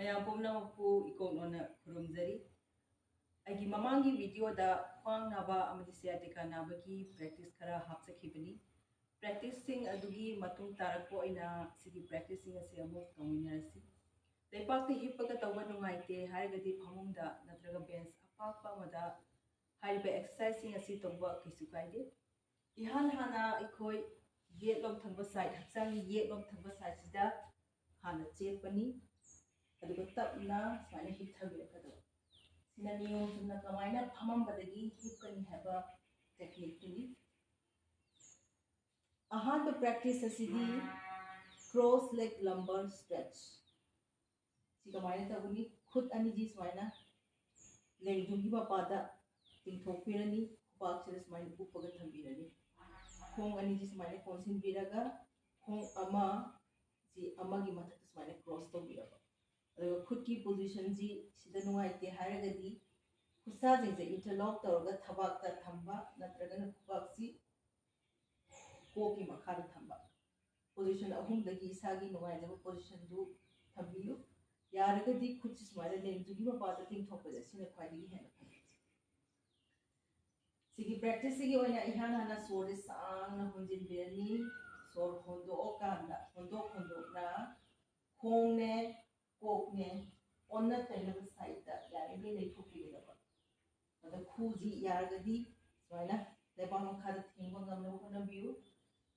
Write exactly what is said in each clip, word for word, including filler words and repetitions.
ꯃꯌꯥꯝ ꯄꯨꯝꯅꯃꯛꯄꯨ ꯏꯀꯣꯛ ꯅꯣꯟꯅ ꯈꯨꯔꯨꯝꯖꯔꯤ꯫ ꯑꯩꯒꯤ ꯃꯃꯥꯡꯒꯤ ꯚꯤꯗꯤꯑꯣꯗ ꯈ꯭ꯋꯥꯡ ꯅꯥꯕ ꯑꯃꯗꯤ ꯁꯤꯌꯥꯇꯤꯀꯥ ꯅꯥꯕꯒꯤ ꯄ꯭ꯔꯦꯛꯇꯤꯁ ꯈꯔ ꯍꯥꯞꯆꯈꯤꯕꯅꯤ꯫ ꯄ꯭ꯔꯦꯛꯇꯤꯁꯁꯤꯡ ꯑꯗꯨꯒꯤ ꯃꯇꯨꯡ ꯇꯥꯔꯛꯄ ꯑꯣꯏꯅ ꯁꯤꯒꯤ ꯄ꯭ꯔꯦꯛꯇꯤꯁꯁꯤꯡ ꯑꯁꯤ ꯑꯃꯨꯛ ꯇꯧꯃꯤꯟꯅꯔꯁꯤ꯫ ꯂꯩꯄꯥꯛꯇ ꯍꯤꯞꯄꯒ ꯇꯧꯕ ꯅꯨꯡꯉꯥꯏꯇꯦ ꯍꯥꯏꯔꯒꯗꯤ ꯐꯃꯨꯡꯗ ꯅꯠꯇ꯭ꯔꯒ ꯕꯦꯟꯆ ꯑꯄꯥꯛꯄ ꯑꯃꯗ ꯍꯥꯏꯔꯤꯕ ꯑꯦꯛꯁꯔꯁꯥꯏꯖꯁꯤꯡ ꯑꯁꯤ ꯇꯧꯕ ꯀꯩꯁꯨ ꯀꯥꯏꯗꯦ꯫ ꯏꯍꯥꯟ ꯍꯥꯟꯅ ꯑꯩꯈꯣꯏ ꯌꯦꯠꯂꯣꯝ ꯊꯪꯕ ꯁꯥꯏꯠ, ꯍꯛꯆꯥꯡꯒꯤ ꯌꯦꯠꯂꯣꯝ ꯊꯪꯕ ꯁꯥꯏꯠꯁꯤꯗ ꯍꯥꯟꯅ ꯆꯦꯠꯄꯅꯤ, ꯑꯗꯨꯒ ꯇꯞꯅ ꯁꯨꯃꯥꯏꯅ ꯍꯤꯞꯊꯕꯤꯔꯛꯀꯗꯕ꯫ ꯁꯤꯅ ꯅꯤꯌꯣꯝ ꯆꯨꯝꯅ ꯀꯃꯥꯏꯅ ꯐꯝꯃꯝꯕꯗꯒꯤ ꯍꯤꯞꯀꯅꯤ ꯍꯥꯏꯕ ꯇꯦꯛꯅꯤꯛꯇꯨꯅꯤ꯫ ꯑꯍꯥꯟꯕ ꯄ꯭ꯔꯦꯛꯇꯤꯁ ꯑꯁꯤꯗꯤ ꯀ꯭ꯔꯣꯁ ꯂꯦꯒ ꯂꯝꯕꯔ ꯁ꯭ꯇ꯭ꯔꯦꯆ꯫ ꯁꯤ ꯀꯃꯥꯏꯅ ꯇꯧꯒꯅꯤ? ꯈꯨꯠ ꯑꯅꯤꯁꯤ ꯁꯨꯃꯥꯏꯅ ꯂꯦꯡꯖꯨꯝꯒꯤ ꯃꯄꯥꯗ ꯇꯤꯡꯊꯣꯛꯄꯤꯔꯅꯤ, ꯈꯨꯕꯥꯛꯁꯤꯗ ꯁꯨꯃꯥꯏꯅ ꯎꯞꯄꯒ ꯊꯝꯕꯤꯔꯅꯤ꯫ ꯈꯣꯡ ꯑꯅꯤꯁꯤ ꯁꯨꯃꯥꯏꯅ ꯀꯣꯟꯁꯤꯟꯕꯤꯔꯒ ꯈꯣꯡ ꯑꯃ ꯁꯤ ꯑꯃꯒꯤ ꯃꯊꯛꯇ ꯁꯨꯃꯥꯏꯅ ꯀ꯭ꯔꯣꯁ ꯇꯧꯕꯤꯔꯕ, ꯑꯗꯨꯒ ꯈꯨꯠꯀꯤ ꯄꯣꯖꯤꯁꯟꯁꯤ ꯁꯤꯗ ꯅꯨꯡꯉꯥꯏꯇꯦ ꯍꯥꯏꯔꯒꯗꯤ ꯈꯨꯠꯁꯥꯁꯤꯡꯁꯦ ꯏꯟꯇꯔꯂꯣꯛ ꯇꯧꯔꯒ ꯊꯕꯥꯛꯇ ꯊꯝꯕ ꯅꯠꯇ꯭ꯔꯒꯅ ꯈꯨꯕꯥꯛꯁꯤ ꯀꯣꯛꯀꯤ ꯃꯈꯥꯗ ꯊꯝꯕ꯫ ꯄꯣꯖꯤꯁꯟ ꯑꯍꯨꯝꯗꯒꯤ ꯏꯁꯥꯒꯤ ꯅꯨꯡꯉꯥꯏꯖꯕ ꯄꯣꯖꯤꯁꯟꯗꯨ ꯊꯝꯕꯤꯌꯨ꯫ ꯌꯥꯔꯒꯗꯤ ꯈꯨꯠꯁꯤ ꯁꯨꯃꯥꯏꯅ ꯂꯦꯡꯖꯨꯝꯒꯤ ꯃꯄꯥꯗ ꯇꯤꯡꯊꯣꯛꯄꯁꯦ ꯁꯤꯅ ꯈ꯭ꯋꯥꯏꯗꯒꯤ ꯍꯦꯟꯅ ꯐꯩ꯫ ꯁꯤꯒꯤ ꯄ꯭ꯔꯦꯛꯇꯤꯁꯁꯤꯒꯤ ꯑꯣꯏꯅ ꯏꯍꯥꯟ ꯍꯥꯟꯅ ꯁꯣꯔꯁꯦ ꯁꯥꯡꯅ ꯍꯣꯟꯖꯤꯟꯕꯤꯔꯅꯤ꯫ ꯁꯣꯔ ꯍꯣꯟꯗꯣꯛꯑꯀꯥꯟꯗ ꯍꯣꯟꯗꯣꯛ ꯍꯣꯟꯗꯣꯛꯅ ꯈꯣꯡꯅꯦ, ꯀꯣꯛꯅꯦ, ꯑꯣꯟꯅ ꯇꯩꯅꯕ ꯁꯥꯏꯠꯇ ꯌꯥꯔꯤꯉꯩ ꯂꯩꯊꯣꯛꯄꯤꯒꯗꯕ꯫ ꯑꯗ ꯈꯨꯁꯤ ꯌꯥꯔꯒꯗꯤ ꯁꯨꯃꯥꯏꯅ ꯂꯩꯕꯥꯛ ꯃꯈꯥꯗ ꯊꯦꯡꯕ ꯉꯝꯅꯕ ꯍꯣꯠꯅꯕꯤꯌꯨ꯫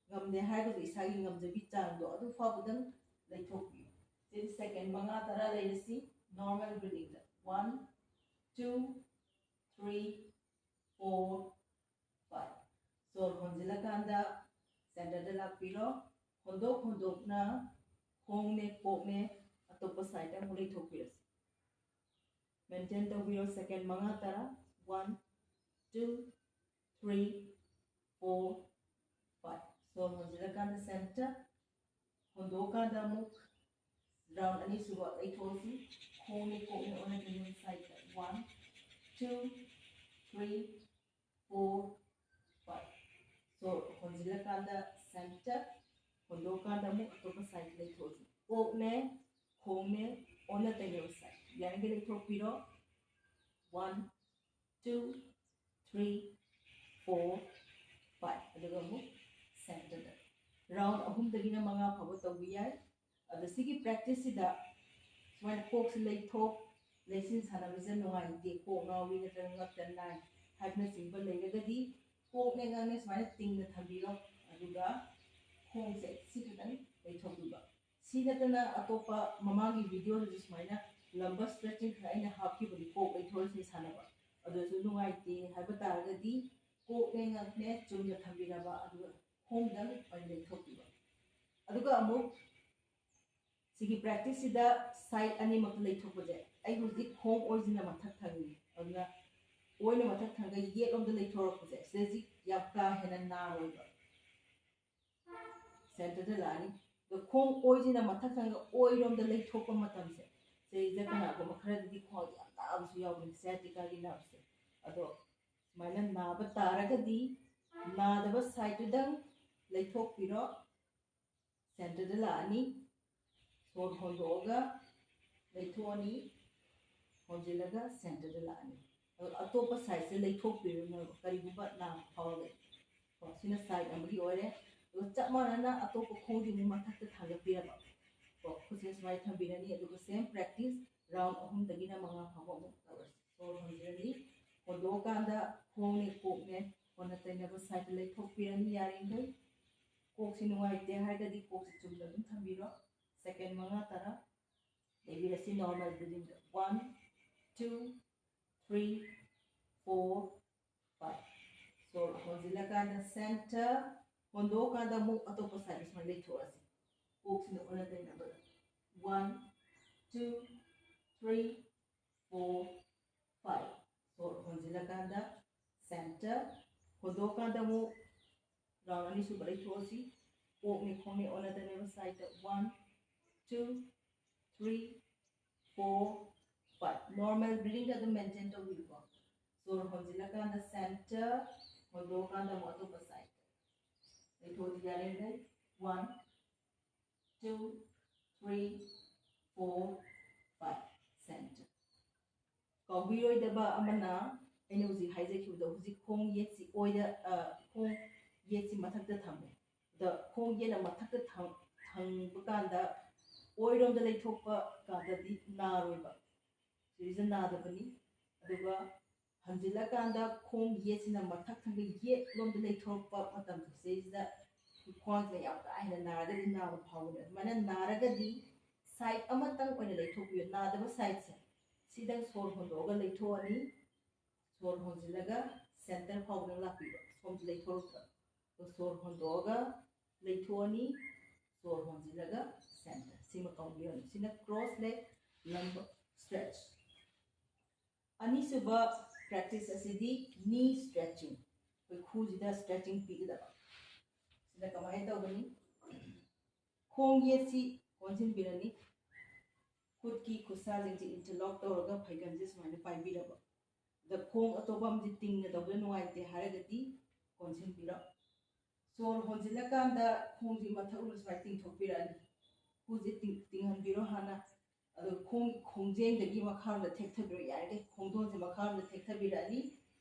ꯉꯝꯗꯦ ꯍꯥꯏꯔꯒꯁꯨ ꯏꯁꯥꯒꯤ ꯉꯝꯖꯕꯤ ꯆꯥꯡꯗꯣ ꯑꯗꯨ ꯐꯥꯎꯕꯗꯪ ꯂꯩꯊꯣꯛꯄꯤꯌꯨ꯫ ꯁꯤꯗꯤ ꯁꯦꯀꯦꯟ ꯃꯉꯥ ꯇꯔꯥ ꯂꯩꯔꯁꯤ꯫ ꯅꯣꯔꯃꯦꯜ ꯕ꯭ꯔꯤꯗꯤꯡꯗ one, two, three, four, five. ꯁꯣꯔ ꯍꯣꯟꯖꯤꯜꯂꯀꯥꯟꯗ ꯁꯦꯟꯇꯔꯗ ꯂꯥꯛꯄꯤꯔꯣ꯫ ꯍꯣꯟꯗꯣꯛ ꯍꯣꯟꯗꯣꯛꯅ ꯈꯣꯡꯅꯦ, ꯀꯣꯛꯅꯦ, ꯑꯇꯣꯞꯄ ꯁꯥꯏꯠꯇ ꯑꯃꯨꯛ ꯂꯩꯊꯣꯛꯄꯤꯔꯁꯤ꯫ ꯃꯦꯟꯇꯦꯟ ꯇꯧꯕꯤꯔꯣ ꯁꯦꯀꯦꯟ ꯃꯉꯥ ꯇꯔꯥ꯫ One, two, three, four, five. ꯁꯣꯔ ꯍꯣꯟꯖꯤꯜꯂꯀꯥꯟꯗ ꯁꯦꯟꯇꯔ, ꯍꯣꯟꯗꯣꯛꯑꯀꯥꯟꯗ ꯑꯃꯨꯛ ꯔꯥꯎꯟ ꯑꯅꯤꯁꯨꯕ ꯂꯩꯊꯣꯛꯑꯁꯤ꯫ ꯈꯣꯡꯅꯦ, ꯀꯣꯛꯅꯦ, ꯑꯣꯟꯅ ꯇꯩꯅꯕ ꯁꯥꯏꯠꯇ one, two, three, four, five. ꯁꯣꯔ ꯍꯣꯟꯖꯤꯜꯂꯀꯥꯟꯗ ꯁꯦꯟꯇꯔ, ꯍꯣꯟꯗꯣꯛꯑꯀꯥꯟꯗ ꯑꯃꯨꯛ ꯑꯇꯣꯞꯄ ꯁꯥꯏꯠ ꯂꯩꯊꯣꯛꯑꯁꯤ꯫ ꯀꯣꯛꯅꯦ, ꯈꯣꯡꯅꯦ, ꯑꯣꯟꯅ ꯇꯩꯅꯕ ꯁꯥꯏꯠ ꯌꯥꯔꯤꯈꯩ ꯂꯩꯊꯣꯛꯄꯤꯔꯣ꯫ One, two, three, four, five. ꯑꯗꯨꯒ ꯑꯃꯨꯛ ꯁꯦꯟꯇꯔꯗ꯫ ꯔꯥꯎꯟ ꯑꯍꯨꯝꯗꯒꯤꯅ ꯃꯉꯥ ꯐꯥꯎꯕ ꯇꯧꯕ ꯌꯥꯏ꯫ ꯑꯗꯣ ꯁꯤꯒꯤ ꯄ꯭ꯔꯦꯛꯇꯤꯁꯁꯤꯗ ꯁꯨꯃꯥꯏꯅ ꯀꯣꯛꯁꯤ ꯂꯩꯊꯣꯛ ꯂꯩꯁꯤꯟ ꯁꯥꯟꯅꯕꯁꯦ ꯅꯨꯡꯉꯥꯏꯇꯦ, ꯀꯣꯛ ꯉꯥꯎꯏ ꯅꯠꯇ꯭ꯔꯒ ꯉꯛꯇ ꯅꯥꯏ ꯍꯥꯏꯕꯅꯆꯤꯡꯕ ꯂꯩꯔꯒꯗꯤ ꯀꯣꯛꯅꯦ ꯉꯛꯅꯦ ꯁꯨꯃꯥꯏꯅ ꯇꯤꯡꯅ ꯊꯝꯕꯤꯔꯣ꯫ ꯑꯗꯨꯒ ꯈꯣꯡꯁꯦ ꯁꯤ ꯈꯤꯇꯪ ꯂꯩꯊꯣꯛꯄꯤꯕ꯫ ꯁꯤ ꯅꯠꯇꯅ ꯑꯇꯣꯞꯄ ꯃꯃꯥꯡꯒꯤ ꯚꯤꯗꯤꯑꯣꯗꯁꯨ ꯁꯨꯃꯥꯏꯅ ꯂꯝꯕ ꯁ꯭ꯇ꯭ꯔꯦꯆꯤꯡ ꯈꯔ ꯑꯩꯅ ꯍꯥꯞꯈꯤꯕꯅꯤ, ꯀꯣꯛ ꯂꯩꯊꯣꯛ ꯂꯩꯁꯤꯟ ꯁꯥꯟꯅꯕ꯫ ꯑꯗꯨꯁꯨ ꯅꯨꯡꯉꯥꯏꯇꯦ ꯍꯥꯏꯕ ꯇꯥꯔꯒꯗꯤ ꯀꯣꯛꯅꯦ ꯉꯛꯅꯦ ꯆꯨꯝꯅ ꯊꯝꯕꯤꯔꯕ, ꯑꯗꯨꯒ ꯈꯣꯡꯗꯪ ꯑꯣꯏꯅ ꯂꯩꯊꯣꯛꯄꯤꯕ꯫ ꯑꯗꯨꯒ ꯑꯃꯨꯛ ꯁꯤꯒꯤ ꯄ꯭ꯔꯦꯛꯇꯤꯁꯁꯤꯗ ꯁꯥꯏꯠ ꯑꯅꯤꯃꯛꯇ ꯂꯩꯊꯣꯛꯄꯁꯦ, ꯑꯩ ꯍꯧꯖꯤꯛ ꯈꯣꯡ ꯑꯣꯏꯁꯤꯅ ꯃꯊꯛ ꯊꯪꯉꯤ, ꯑꯗꯨꯅ ꯑꯣꯏꯅ ꯃꯊꯛ ꯊꯪꯉꯒ ꯌꯦꯠꯂꯣꯝꯗ ꯂꯩꯊꯣꯔꯛꯄꯁꯦ, ꯁꯤꯗꯩꯁꯤ ꯌꯥꯝ ꯀꯥ ꯍꯦꯟꯅ ꯅꯥꯔꯣꯏꯕ꯫ ꯁꯦꯟꯇꯔꯗ ꯂꯥꯛꯑꯅꯤ꯫ ꯑꯗꯣ ꯈꯣꯡ ꯑꯣꯏꯁꯤꯅ ꯃꯊꯛ ꯊꯪꯉꯒ ꯑꯣꯏꯔꯣꯝꯗ ꯂꯩꯊꯣꯛꯄ ꯃꯇꯝꯁꯦ, ꯁꯤꯗꯩꯗ ꯀꯅꯥꯒꯨꯝꯕ ꯈꯔꯗꯗꯤ ꯈ꯭ꯋꯥꯡ ꯌꯥꯝ ꯅꯥꯕꯁꯨ ꯌꯥꯎꯕꯅꯤ, ꯁꯤꯌꯥꯇꯤꯀꯥꯒꯤ ꯅꯥꯕꯁꯦ꯫ ꯑꯗꯣ ꯁꯨꯃꯥꯏꯅ ꯅꯥꯕ ꯇꯥꯔꯒꯗꯤ ꯅꯥꯗꯕ ꯁꯥꯏꯠꯇꯨꯗꯪ ꯂꯩꯊꯣꯛꯄꯤꯔꯣ꯫ ꯁꯦꯟꯇꯔꯗ ꯂꯥꯛꯑꯅꯤ, ꯁꯣꯔ ꯍꯣꯟꯗꯣꯛꯑꯒ ꯂꯩꯊꯣꯛꯑꯅꯤ, ꯍꯣꯟꯖꯤꯜꯂꯒ ꯁꯦꯟꯇꯔꯗ ꯂꯥꯛꯑꯅꯤ꯫ ꯑꯗꯣ ꯑꯇꯣꯞꯄ ꯁꯥꯏꯠꯁꯦ ꯂꯩꯊꯣꯛꯄꯤꯔꯨꯅꯣꯕ, ꯀꯔꯤꯒꯨꯝꯕ ꯅꯥꯕ ꯐꯥꯎꯔꯒꯗꯤ꯫ ꯀꯣ, ꯁꯤꯅ ꯁꯥꯏꯠ ꯑꯃꯒꯤ ꯑꯣꯏꯔꯦ꯫ ꯑꯗꯨꯒ ꯆꯞ ꯃꯥꯟꯅꯅ ꯑꯇꯣꯞꯄ ꯈꯣꯡꯁꯤ ꯑꯃꯨꯛ ꯃꯊꯛꯇ ꯊꯥꯡꯒꯠꯄꯤꯔꯕ꯫ ꯀꯣ, ꯈꯨꯠꯁꯦ ꯁꯨꯃꯥꯏꯅ ꯊꯝꯕꯤꯔꯅꯤ, ꯑꯗꯨꯒ ꯁꯦꯝ ꯄ꯭ꯔꯦꯛꯇꯤꯁ ꯔꯥꯎꯟ ꯑꯍꯨꯝꯗꯒꯤꯅ ꯃꯉꯥ ꯐꯥꯎꯕ ꯑꯃꯨꯛ ꯇꯧꯔꯁꯤ꯫ ꯁꯣꯔ ꯍꯣꯟꯖꯤꯜꯂꯅꯤ, ꯍꯣꯟꯗꯣꯛꯑꯀꯥꯟꯗ ꯈꯣꯡꯅꯦ ꯀꯣꯛꯅꯦ ꯑꯣꯟꯅ ꯇꯩꯅꯕ ꯁꯥꯏꯠꯇ ꯂꯩꯊꯣꯛꯄꯤꯔꯅꯤ ꯌꯥꯔꯤꯈꯩ꯫ ꯀꯣꯛꯁꯤ ꯅꯨꯡꯉꯥꯏꯇꯦ ꯍꯥꯏꯔꯒꯗꯤ ꯀꯣꯛꯁꯤ ꯆꯨꯝꯅ ꯑꯗꯨꯝ ꯊꯝꯕꯤꯔꯣ꯫ ꯁꯦꯀꯦꯟ ꯃꯉꯥ ꯇꯔꯥ ꯂꯩꯕꯤꯔꯁꯤ normal ꯕ꯭ꯔꯤꯗꯤꯡꯗ꯫ One, two, three, four, five. ꯁꯣꯔ ꯍꯣꯟꯖꯤꯜꯂꯀꯥꯟꯗ ꯁꯦꯟꯇꯔ, ꯍꯣꯟꯗꯣꯛꯑꯀꯥꯟꯗ ꯑꯃꯨꯛ ꯑꯇꯣꯞꯄ ꯁꯥꯏꯠ ꯁꯨꯃꯥꯏꯅ ꯂꯩꯊꯣꯛꯑꯁꯤ꯫ ꯀꯣꯛꯁꯤꯅ ꯑꯣꯟꯅ ꯇꯩꯅꯕꯗ꯫ One, two, three, four, five. ꯁꯣꯔ ꯍꯣꯟꯖꯤꯜꯂꯀꯥꯟꯗ ꯁꯦꯟꯇꯔ, ꯍꯣꯟꯗꯣꯛꯑꯀꯥꯟꯗ ꯑꯃꯨꯛ ꯔꯥꯎꯟ ꯑꯅꯤꯁꯨꯕ ꯂꯩꯊꯣꯛꯑꯁꯤ꯫ ꯀꯣꯛꯅꯤ ꯈꯣꯡꯅꯤ ꯑꯣꯟꯅꯗꯅꯕ ꯁꯥꯏꯠꯇ꯫ One, two, three, four, five. Normal ꯕ꯭ꯔꯤꯗꯤꯡꯗ ꯑꯗꯨꯝ ꯃꯦꯟꯇꯦꯟ ꯇꯧꯕꯤꯌꯨꯀꯣ꯫ ꯁꯣꯔ ꯍꯣꯟꯖꯤꯜꯂꯀꯥꯟꯗ ꯁꯦꯟꯇꯔ, ꯍꯣꯟꯗꯣꯛꯑꯀꯥꯟꯗ ꯑꯃꯨꯛ ꯑꯇꯣꯞꯄ ꯁꯥꯏꯠꯇ꯫ ꯂꯩꯊꯣꯛꯑꯁꯤ ꯌꯥꯔꯤꯈꯩ꯫ One, two, three, four, Five, center. ꯀꯥꯎꯕꯤꯔꯣꯏꯗꯕ ꯑꯃꯅ, ꯑꯩꯅ ꯍꯧꯖꯤꯛ ꯍꯥꯏꯖꯈꯤꯕꯗꯣ, ꯍꯧꯖꯤꯛ ꯈꯣꯡ ꯌꯦꯠꯁꯤ ꯑꯣꯏꯗ, ꯑ, ꯈꯣꯡ ꯌꯦꯠꯁꯤ ꯃꯊꯛꯇ ꯊꯝꯃꯦ꯫ ꯑꯗ ꯈꯣꯡ ꯌꯦꯠꯅ ꯃꯊꯛꯇ ꯊꯝ-, ꯊꯝꯕ ꯀꯥꯟꯗ ꯑꯣꯏꯔꯣꯝꯗ ꯂꯩꯊꯣꯛꯄ ꯀꯥꯟꯗꯗꯤ ꯅꯥꯔꯣꯏꯕ꯫ ꯁꯤꯁꯦ ꯅꯥꯗꯕꯅꯤ꯫ ꯑꯗꯨꯒ ꯍꯟꯖꯤꯜꯂꯀꯥꯟꯗ ꯈꯣꯡ ꯌꯦꯠꯁꯤꯅ ꯃꯊꯛ ꯊꯪꯕ ꯌꯦꯠꯂꯣꯝꯗ ꯂꯩꯊꯣꯔꯛꯄ ꯃꯇꯝꯗ ꯁꯤꯗꯩꯁꯤꯗ ꯈ꯭ꯋꯥꯡꯁꯤꯅ ꯌꯥꯝ ꯀꯥ ꯍꯦꯟꯅ ꯅꯥꯔꯒꯗꯤ ꯅꯥꯕ ꯐꯥꯎꯕꯅꯦ꯫ ꯑꯗꯨꯃꯥꯏꯅ ꯅꯥꯔꯒꯗꯤ side ꯑꯃꯇꯪ ꯑꯣꯏꯅ ꯂꯩꯊꯣꯛꯄꯤꯌꯨ꯫ ꯅꯥꯗꯕ sideꯁꯦ ꯁꯤꯗꯪ ꯁꯣꯔ ꯍꯣꯟꯗꯣꯛꯑꯒ ꯂꯩꯊꯣꯛꯑꯅꯤ꯫ ꯁꯣꯔ ꯍꯣꯟꯖꯤꯜꯂꯒ center ꯐꯥꯎꯕꯗ ꯂꯥꯛꯄꯤꯕ, ꯁꯣꯝꯁꯨ ꯂꯩꯊꯣꯔꯛꯇ꯭ꯔꯥ? ꯑꯗꯣ ꯁꯣꯔ ꯍꯣꯟꯗꯣꯛꯑꯒ ꯂꯩꯊꯣꯛꯑꯅꯤ, ꯁꯣꯔ ꯍꯣꯟꯖꯤꯜꯂꯒ center꯫ ꯁꯤꯃ ꯀꯥꯎꯕꯤꯔꯅꯨ꯫ ꯁꯤꯅ cross leg lumbar stretch꯫ ꯑꯅꯤꯁꯨꯕ practice ꯑꯁꯤꯗꯤ knee stretching꯫ ꯑꯩꯈꯣꯏ ꯈꯨꯁꯤꯗ stretching ꯄꯤꯒꯗꯕ꯫ ꯁꯤꯅ ꯀꯃꯥꯏꯅ ꯇꯧꯒꯅꯤ? ꯈꯣꯡ ꯌꯦꯠꯁꯤ ꯀꯣꯟꯁꯤꯟꯕꯤꯔꯅꯤ꯫ ꯈꯨꯠꯀꯤ ꯈꯨꯠꯁꯥꯁꯤꯡꯁꯤ interlock ꯇꯧꯔꯒ ꯐꯩꯒꯟꯁꯦ ꯁꯨꯃꯥꯏꯅ ꯄꯥꯏꯕꯤꯔꯕ꯫ ꯑꯗ ꯈꯣꯡ ꯑꯇꯣꯞꯄ ꯑꯃꯗꯤ ꯇꯤꯡꯅ ꯇꯧꯕꯗ ꯅꯨꯡꯉꯥꯏꯇꯦ ꯍꯥꯏꯔꯒꯗꯤ ꯀꯣꯟꯁꯤꯟꯕꯤꯔꯣ꯫ ꯁꯣꯔ ꯍꯣꯟꯖꯤꯜꯂꯀꯥꯟꯗ ꯈꯣꯡꯁꯤ ꯃꯊꯛꯂꯣꯝꯗ ꯁꯨꯃꯥꯏꯅ ꯇꯤꯡꯊꯣꯛꯄꯤꯔꯛꯑꯅꯤ꯫ ꯈꯨꯁꯦ ꯇꯤꯡ-, ꯇꯤꯡꯍꯟꯕꯤꯔꯣ ꯍꯥꯟꯅ꯫ ꯑꯗꯨꯒ ꯈꯣꯡ ꯈꯣꯡꯖꯦꯡꯗꯒꯤ ꯃꯈꯥꯔꯣꯝꯗ ꯊꯦꯛꯊꯕꯤꯔꯣ꯫ ꯌꯥꯔꯤꯈꯩ ꯈꯣꯡꯗꯣꯟꯁꯦ ꯃꯈꯥꯔꯣꯝꯗ ꯊꯦꯛꯊꯕꯤꯔꯛꯑꯅꯤ꯫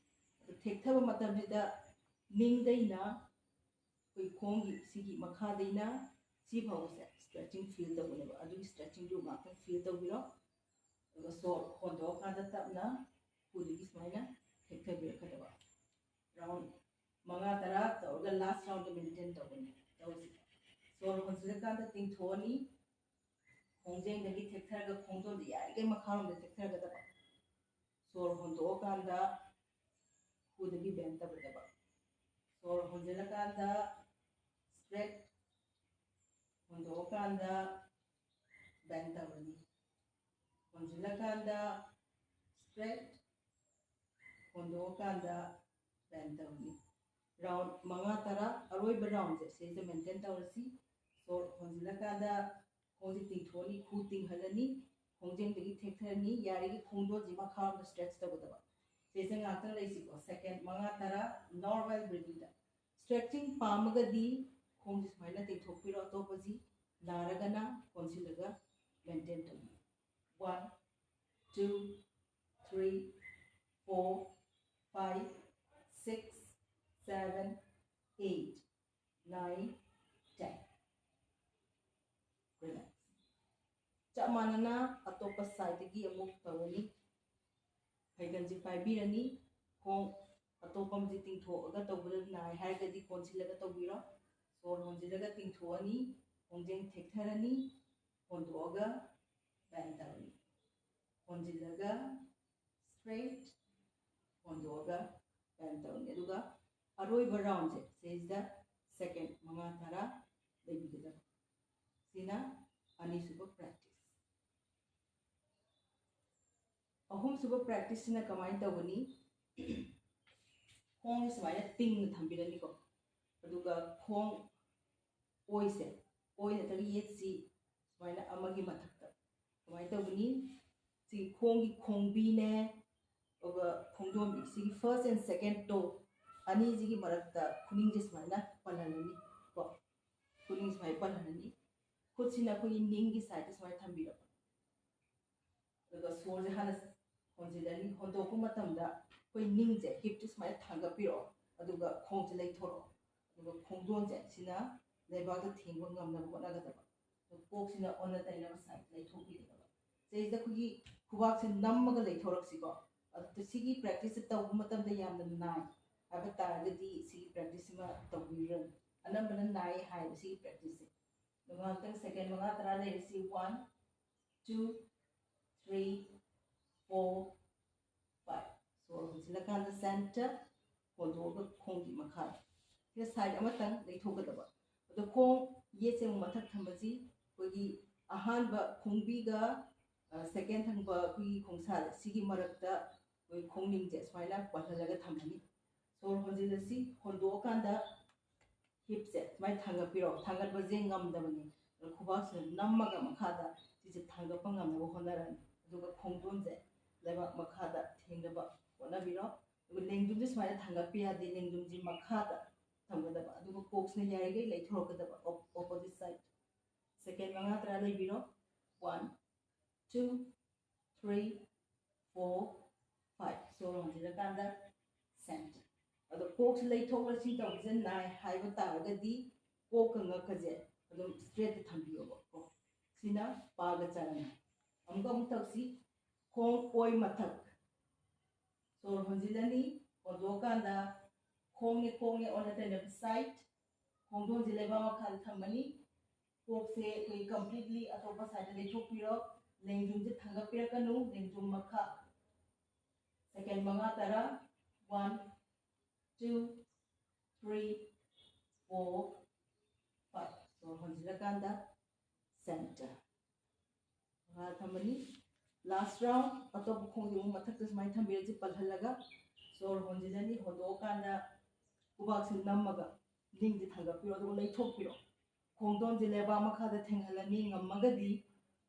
ꯑꯗꯨ ꯊꯦꯛꯊꯕ ꯃꯇꯝꯁꯤꯗ ꯅꯤꯡꯗꯩꯅ ꯑꯩꯈꯣꯏ ꯈꯣꯡꯒꯤ ꯁꯤꯒꯤ ꯃꯈꯥꯗꯩꯅ ꯁꯤ ꯐꯥꯎꯕꯁꯦ stretching feel ꯇꯧꯒꯅꯦꯕ꯫ ꯑꯗꯨꯒꯤ stretchingꯗꯨ ꯉꯥꯛꯇꯪ feel ꯇꯧꯕꯤꯔꯣ꯫ ꯑꯗꯨꯒ ꯁꯣꯔ ꯍꯣꯟꯗꯣꯛꯑꯀꯥꯟꯗ ꯇꯞꯅ ꯈꯨꯗꯒꯤ ꯁꯨꯃꯥꯏꯅ ꯊꯦꯛꯊꯕꯤꯔꯛꯀꯗꯕ꯫ Round ꯃꯉꯥ ꯇꯔꯥ ꯇꯧꯔꯒ last roundꯗ maintain ꯇꯧꯒꯅꯤ꯫ ꯇꯧꯁꯤ꯫ ꯁꯣꯔ ꯍꯣꯟꯖꯤꯜꯂꯀꯥꯟꯗ ꯇꯤꯡꯊꯣꯛꯑꯅꯤ꯫ ꯈꯣꯡꯖꯦꯡꯗꯒꯤ ꯊꯦꯛꯊꯔꯒ ꯈꯣꯡꯗꯣꯟꯗ ꯌꯥꯔꯤꯈꯩ ꯃꯈꯥꯔꯣꯝꯗ ꯊꯦꯛꯊꯔꯒꯗꯕ꯫ ꯁꯣꯔ ꯍꯣꯟꯗꯣꯛꯑꯀꯥꯟꯗ ꯈꯨꯗꯒꯤ bend ꯇꯧꯒꯗꯕ꯫ ꯁꯣꯔ ꯍꯣꯟꯖꯤꯜꯂꯀꯥꯟꯗ straight, ꯍꯣꯟꯗꯣꯛꯑꯀꯥꯟꯗ bend ꯇꯧꯔꯅꯤ꯫ ꯍꯣꯟꯖꯤꯜꯂꯀꯥꯟꯗ straight, ꯍꯣꯟꯗꯣꯛꯑꯀꯥꯟꯗ bend ꯇꯧꯔꯅꯤ꯫ Round ꯃꯉꯥ ꯇꯔꯥ, ꯑꯔꯣꯏꯕ roundꯁꯦ ꯁꯤꯗꯩꯗ maintain ꯇꯧꯔꯁꯤ꯫ ꯁꯣꯔ ꯍꯣꯟꯖꯤꯜꯂꯀꯥꯟꯗ ꯈꯣꯡꯁꯦ ꯇꯤꯡꯊꯣꯛꯑꯅꯤ, ꯈꯨ ꯇꯤꯡꯍꯜꯂꯅꯤ, ꯈꯣꯡꯖꯦꯡꯗꯒꯤ ꯊꯦꯛꯊꯔꯅꯤ, ꯌꯥꯔꯤꯒꯩ ꯈꯣꯡꯗꯣꯟꯁꯤ ꯃꯈꯥꯔꯣꯝꯗ stretch ꯇꯧꯒꯗꯕ꯫ ꯁꯤꯁꯦ ꯉꯥꯛꯇꯪ ꯂꯩꯁꯤꯀꯣ, second ꯃꯉꯥ ꯇꯔꯥ normal breathingꯗ꯫ Stretching ꯄꯥꯝꯃꯒꯗꯤ ꯈꯣꯡꯁꯤ ꯁꯨꯃꯥꯏꯅ ꯇꯤꯡꯊꯣꯛꯄꯤꯔꯣ, ꯑꯇꯣꯞꯄꯁꯤ ꯅꯥꯔꯒꯅ ꯀꯣꯟꯁꯤꯜꯂꯒ maintain ꯇꯧꯕꯤꯌꯨ꯫ One, two, three, four, five, six, seven, eight, nine, ten. Relax. ꯆꯞ ꯃꯥꯟꯅꯅ ꯑꯇꯣꯞꯄ sideꯇꯒꯤ ꯑꯃꯨꯛ ꯇꯧꯔꯅꯤ꯫ ꯐꯩꯒꯟꯁꯤ ꯄꯥꯏꯕꯤꯔꯅꯤ꯫ ꯈꯣꯡ ꯑꯇꯣꯞꯄ ꯑꯃꯁꯤ ꯇꯤꯡꯊꯣꯛꯑꯒ ꯇꯧꯕꯗ ꯅꯥꯏ ꯍꯥꯏꯔꯒꯗꯤ ꯀꯣꯟꯁꯤꯜꯂꯒ ꯇꯧꯕꯤꯔꯣ꯫ ꯁꯣꯔ ꯍꯣꯟꯖꯤꯜꯂꯒ ꯇꯤꯡꯊꯣꯛꯑꯅꯤ꯫ ꯈꯣꯡꯖꯦꯡ ꯊꯦꯛꯊꯔꯅꯤ꯫ ꯍꯣꯟꯗꯣꯛꯑꯒ bend ꯇꯧꯔꯅꯤ꯫ ꯍꯣꯟꯖꯤꯜꯂꯒ straight, ꯍꯣꯟꯗꯣꯛꯑꯒ bend ꯇꯧꯔꯅꯤ꯫ ꯑꯗꯨꯒ ꯑꯔꯣꯏꯕ roundꯁꯦ ꯁꯤꯗꯩꯁꯤꯗ second ꯃꯉꯥ ꯇꯔꯥ ꯂꯩꯕꯤꯒꯗꯕ꯫ ꯁꯤꯅ ꯑꯅꯤꯁꯨꯕ practice꯫ ꯑꯍꯨꯝꯁꯨꯕ practiceꯁꯤꯅ ꯀꯃꯥꯏꯅ ꯇꯧꯒꯅꯤ? ꯈꯣꯡꯁꯦ ꯁꯨꯃꯥꯏꯅ ꯇꯤꯡꯅ ꯊꯝꯕꯤꯔꯅꯤꯀꯣ꯫ ꯑꯗꯨꯒ ꯈꯣꯡ ꯑꯣꯏꯁꯦ, ꯑꯣꯏ ꯅꯠꯇ꯭ꯔꯒ ꯌꯦꯠꯁꯤ ꯁꯨꯃꯥꯏꯅ ꯑꯃꯒꯤ ꯃꯊꯛꯇ ꯀꯃꯥꯏꯅ ꯇꯧꯒꯅꯤ? ꯁꯤ ꯈꯣꯡꯒꯤ ꯈꯣꯡꯕꯤꯅꯦ, ꯑꯗꯨꯒ ꯈꯣꯡꯗꯣꯟꯕꯤ, ꯁꯤꯒꯤ first and second toe ꯑꯅꯤꯁꯤꯒꯤ ꯃꯔꯛꯇ ꯈꯨꯅꯤꯡꯁꯦ ꯁꯨꯃꯥꯏꯅ ꯄꯜꯍꯜꯂꯅꯤ ꯀꯣ꯫ ꯈꯨꯅꯤꯡ ꯁꯨꯃꯥꯏꯅ ꯄꯜꯍꯜꯂꯅꯤ꯫ ꯈꯨꯠꯁꯤꯅ ꯑꯩꯈꯣꯏꯒꯤ ꯅꯤꯡꯒꯤ sideꯇ ꯁꯨꯃꯥꯏꯅ ꯊꯝꯕꯤꯔꯕ꯫ ꯑꯗꯨꯒ ꯁꯣꯔꯁꯦ ꯍꯥꯟꯅ ꯍꯣꯟꯖꯤꯜꯂꯅꯤ꯫ ꯍꯣꯟꯗꯣꯛꯄ ꯃꯇꯝꯗ ꯑꯩꯈꯣꯏ ꯅꯤꯡꯁꯦ, hipꯁꯦ ꯁꯨꯃꯥꯏꯅ ꯊꯥꯡꯒꯠꯄꯤꯔꯛꯑꯣ꯫ ꯑꯗꯨꯒ ꯈꯣꯡꯁꯦ ꯂꯩꯊꯣꯔꯛꯑꯣ꯫ ꯑꯗꯨꯒ ꯈꯣꯡꯗꯣꯟꯁꯦ ꯁꯤꯅ ꯂꯩꯕꯥꯛꯇ ꯊꯦꯡꯕ ꯉꯝꯅꯕ ꯍꯣꯠꯅꯒꯗꯕ꯫ ꯑꯗꯨ ꯀꯣꯛꯁꯤꯅ ꯑꯣꯟꯅ ꯇꯩꯅꯕ side ꯂꯩꯊꯣꯛꯄꯤꯒꯗꯕ꯫ ꯁꯤꯗꯩꯁꯤꯗ ꯑꯩꯈꯣꯏꯒꯤ ꯈꯨꯕꯥꯛꯁꯦ ꯅꯝꯃꯒ ꯂꯩꯊꯣꯔꯛꯁꯤꯀꯣ꯫ ꯑꯗꯨ ꯁꯤꯒꯤ practiceꯁꯦ ꯇꯧꯕ ꯃꯇꯝꯗ ꯌꯥꯝꯅ ꯅꯥꯏ ꯍꯥꯏꯕ ꯇꯥꯔꯒꯗꯤ ꯁꯤꯒꯤ practiceꯁꯤꯃ ꯇꯧꯕꯤꯔꯨꯔꯅꯨ꯫ ꯑꯅꯝꯕꯅ ꯅꯥꯏ ꯍꯥꯏꯌꯦꯕ ꯁꯤꯒꯤ practiceꯁꯦ꯫ ꯑꯗꯣ ꯉꯥꯏꯍꯥꯛꯇꯪ second ꯃꯉꯥ ꯇꯔꯥ ꯂꯩꯔꯁꯤ꯫ One, two, three, four, five꯫ ꯁꯣꯔ ꯍꯣꯟꯖꯤꯜꯂꯀꯥꯟꯗ center, ꯍꯣꯟꯗꯣꯛꯑꯒ ꯈꯣꯡꯒꯤ ꯃꯈꯥꯗ꯫ ꯁꯤꯗ side ꯑꯃꯇꯪ ꯂꯩꯊꯣꯛꯀꯗꯕ꯫ ꯑꯗꯣ ꯈꯣꯡ ꯌꯦꯠꯁꯦ ꯑꯃꯨꯛ ꯃꯊꯛ ꯊꯝꯕꯁꯤ ꯑꯩꯈꯣꯏꯒꯤ ꯑꯍꯥꯟꯕ ꯈꯣꯡꯕꯤꯒ, ꯑ, second ꯊꯪꯕ ꯑꯩꯈꯣꯏꯒꯤ ꯈꯣꯡꯁꯥꯁꯦ, ꯁꯤꯒꯤ ꯃꯔꯛꯇ ꯑꯩꯈꯣꯏ ꯈꯣꯡꯅꯤꯡꯁꯦ ꯁꯨꯃꯥꯏꯅ ꯄꯜꯍꯜꯂꯒ ꯊꯝꯃꯅꯤ꯫ ꯁꯣꯔ ꯍꯣꯟꯖꯤꯜꯂꯁꯤ, ꯍꯣꯟꯗꯣꯛꯑꯀꯥꯟꯗ hipꯁꯦ ꯁꯨꯃꯥꯏꯅ ꯊꯥꯡꯒꯠꯄꯤꯔꯣ꯫ ꯊꯥꯡꯒꯠꯄꯁꯦ ꯉꯝꯗꯕꯅꯤ꯫ ꯑꯗꯨ ꯈꯨꯕꯥꯛꯁꯤꯅ ꯅꯝꯃꯒ ꯃꯈꯥꯗ ꯁꯤꯁꯦ ꯊꯥꯡꯒꯠꯄ ꯉꯝꯅꯕ ꯍꯣꯠꯅꯔꯅꯤ꯫ ꯑꯗꯨꯒ ꯈꯣꯡꯗꯣꯟꯁꯦ ꯂꯩꯕꯥꯛ ꯃꯈꯥꯗ ꯊꯦꯡꯅꯕ ꯍꯣꯠꯅꯕꯤꯔꯣ꯫ ꯑꯗꯨꯒ ꯂꯦꯡꯖꯨꯝꯁꯦ ꯁꯨꯃꯥꯏꯅ ꯊꯥꯡꯒꯠꯄ ꯌꯥꯗꯦ, ꯂꯦꯡꯖꯨꯝꯁꯤ ꯃꯈꯥꯗ ꯊꯝꯒꯗꯕ꯫ ꯑꯗꯨꯒ ꯀꯣꯛꯁꯤꯅ ꯌꯥꯔꯤꯈꯩ ꯂꯩꯊꯣꯔꯛꯀꯗꯕ, op-, opposite side꯫ Second ꯃꯉꯥ ꯇꯔꯥ ꯂꯩꯕꯤꯔꯣ꯫ One, two, three, four, five. ꯁꯣꯔ ꯍꯣꯟꯖꯤꯜꯂꯀꯥꯟꯗ center꯫ ꯑꯗꯣ ꯀꯣꯛꯁꯤ ꯂꯩꯊꯣꯛ ꯂꯩꯁꯤꯟ ꯇꯧꯕꯁꯦ ꯅꯥꯏ ꯍꯥꯏꯕ ꯇꯥꯔꯒꯗꯤ ꯀꯣꯛꯀ ꯉꯛꯀꯁꯦ ꯑꯗꯨꯝ straightꯇ ꯊꯝꯕꯤꯌꯣꯕ ꯀꯣ꯫ ꯁꯤꯅ ꯄꯥꯒ ꯆꯔꯅ꯫ ꯑꯃꯨꯛꯀ ꯑꯃꯨꯛ ꯇꯧꯁꯤ꯫ ꯈꯣꯡ ꯑꯣꯏ ꯃꯊꯛ꯫ ꯁꯣꯔ ꯍꯣꯟꯖꯤꯜꯂꯅꯤ꯫ ꯍꯣꯟꯗꯣꯛꯑꯀꯥꯟꯗ ꯈꯣꯡꯅꯦ ꯈꯣꯡꯅꯦ ꯑꯣꯟꯅ ꯇꯩꯅꯕ side꯫ ꯈꯣꯡꯗꯣꯟꯁꯦ ꯂꯩꯕꯥꯛ ꯃꯈꯥꯗ ꯊꯝꯃꯅꯤ꯫ ꯀꯣꯛꯁꯦ ꯑꯩꯈꯣꯏ completely ꯑꯇꯣꯞꯄ sideꯇ ꯂꯩꯊꯣꯛꯄꯤꯔꯣ꯫ ꯂꯦꯡꯖꯨꯝꯁꯦ ꯊꯥꯡꯒꯠꯄꯤꯔꯛꯀꯅꯨ꯫ ꯂꯦꯡꯖꯨꯝ ꯃꯈꯥ꯫ Second ꯃꯉꯥ ꯇꯔꯥ꯫ One, two, three, four, five꯫ ꯁꯣꯔ ꯍꯣꯟꯖꯤꯜꯂꯀꯥꯟꯗ center꯫ ꯃꯈꯥ ꯊꯝꯃꯅꯤ꯫ Last round ꯑꯇꯣꯞꯄ ꯈꯣꯡꯁꯦ ꯑꯃꯨꯛ ꯃꯊꯛꯇ ꯁꯨꯃꯥꯏꯅ ꯊꯝꯕꯤꯔꯁꯤ ꯄꯜꯍꯜꯂꯒ꯫ ꯁꯣꯔ ꯍꯣꯟꯖꯤꯜꯂꯅꯤ꯫ ꯍꯣꯟꯗꯣꯛꯑꯀꯥꯟꯗ ꯈꯨꯕꯥꯛꯁꯦ ꯅꯝꯃꯒ ꯅꯤꯡꯁꯦ ꯊꯥꯡꯒꯠꯄꯤꯔꯣ, ꯑꯗꯨꯒ ꯂꯩꯊꯣꯛꯄꯤꯔꯣ꯫ ꯈꯣꯡꯗꯣꯟꯁꯦ ꯂꯩꯕꯥꯛ ꯃꯈꯥꯗ ꯊꯦꯡꯍꯜꯂꯅꯤ ꯉꯝꯃꯒꯗꯤ,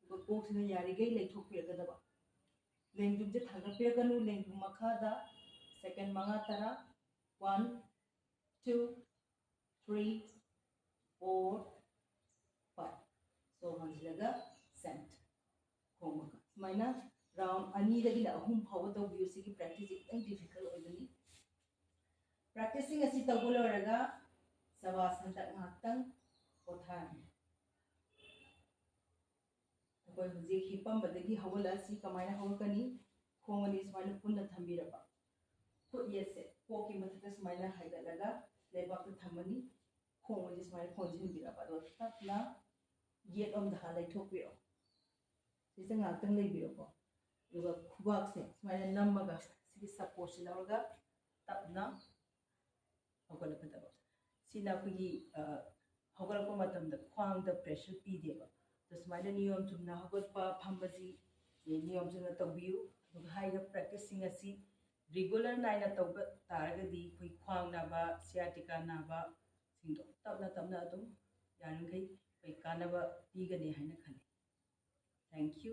ꯑꯗꯨꯒ ꯀꯣꯛꯁꯤꯅ ꯌꯥꯔꯤꯈꯩ ꯂꯩꯊꯣꯛꯄꯤꯔꯒꯗꯕ꯫ ꯂꯦꯡꯖꯨꯝꯁꯦ ꯊꯥꯡꯒꯠꯄꯤꯔꯛꯀꯅꯨ꯫ ꯂꯦꯡꯖꯨꯝ ꯃꯈꯥꯗ second ꯃꯉꯥ ꯇꯔꯥ꯫ One, two, three, four, five꯫ ꯁꯣꯔ ꯍꯣꯟꯖꯤꯜꯂꯒ center꯫ ꯈꯣꯡ ꯃꯈꯥ꯫ ꯁꯨꯃꯥꯏꯅ round ꯑꯅꯤꯗꯒꯤꯅ ꯑꯍꯨꯝ ꯐꯥꯎꯕ ꯇꯧꯕꯤꯌꯨ꯫ ꯁꯤꯒꯤ practiceꯁꯦ ꯈꯤꯇꯪ difficult ꯑꯣꯏꯒꯅꯤ꯫ Practiceꯁꯤꯡ ꯑꯁꯤ ꯇꯧꯕ ꯂꯣꯏꯔꯒ ꯁꯕꯥꯁꯟꯗ ꯉꯥꯏꯍꯥꯛꯇꯪ ꯄꯣꯊꯥꯔꯅꯤ꯫ ꯑꯩꯈꯣꯏ ꯍꯧꯖꯤꯛ ꯍꯤꯞꯄꯝꯕꯗꯒꯤ ꯍꯧꯒꯠꯂꯛꯑꯁꯤ꯫ ꯀꯃꯥꯏꯅ ꯍꯧꯒꯠꯀꯅꯤ? ꯈꯣꯡ ꯑꯅꯤ ꯁꯨꯃꯥꯏꯅ ꯄꯨꯟꯅ ꯊꯝꯕꯤꯔꯕ, ꯈꯨꯠ ꯌꯦꯠꯁꯦ ꯀꯣꯛꯀꯤ ꯃꯊꯛꯇ ꯁꯨꯃꯥꯏꯅ ꯍꯥꯏꯒꯠꯂꯒ ꯂꯩꯕꯥꯛꯇ ꯊꯝꯃꯅꯤ꯫ ꯈꯣꯡ ꯑꯅꯤ ꯁꯨꯃꯥꯏꯅ ꯈꯣꯟꯖꯤꯟꯕꯤꯔꯕ, ꯑꯗꯣ ꯇꯞꯅ ꯌꯦꯠꯂꯣꯝꯗ ꯍꯥꯟꯅ ꯂꯩꯊꯣꯛꯄꯤꯔꯣ꯫ ꯁꯤꯁꯦ ꯉꯥꯏꯍꯥꯛꯇꯪ ꯂꯩꯕꯤꯔꯣꯀꯣ꯫ ꯑꯗꯨꯒ ꯈꯨꯕꯥꯛꯁꯦ ꯁꯨꯃꯥꯏꯅ ꯅꯝꯃꯒ ꯁꯤꯒꯤ supportꯁꯦ ꯂꯧꯔꯒ ꯇꯞꯅ ꯍꯧꯒꯠꯂꯛꯀꯗꯕ꯫ ꯁꯤꯅ ꯑꯩꯈꯣꯏꯒꯤ, ꯑ, ꯍꯧꯒꯠꯂꯛꯄ ꯃꯇꯝꯗ ꯈ꯭ꯋꯥꯡꯗ pressure ꯄꯤꯗꯦꯕ꯫ ꯑꯗꯣ ꯁꯨꯃꯥꯏꯅ ꯅꯤꯌꯣꯝ ꯆꯨꯝꯅ ꯍꯧꯒꯠꯄ, ꯐꯝꯕꯁꯤ ꯅꯤꯌꯣꯝ ꯆꯨꯝꯅ ꯇꯧꯕꯤꯌꯨ꯫ ꯑꯗꯨꯒ ꯍꯥꯏꯔꯤꯕ practiceꯁꯤꯡ ꯑꯁꯤ regular ꯅꯥꯏꯅ ꯇꯧꯕ ꯇꯥꯔꯒꯗꯤ ꯑꯩꯈꯣꯏ ꯈ꯭ꯋꯥꯡ ꯅꯥꯕ, sciatica ꯅꯥꯕꯁꯤꯡꯗꯣ ꯇꯞꯅ ꯇꯞꯅ ꯑꯗꯨꯝ ꯌꯥꯔꯤꯃꯈꯩ ꯑꯩꯈꯣꯏ ꯀꯥꯟꯅꯕ ꯄꯤꯒꯅꯤ ꯍꯥꯏꯅ ꯈꯜꯂꯤ꯫ Thank you꯫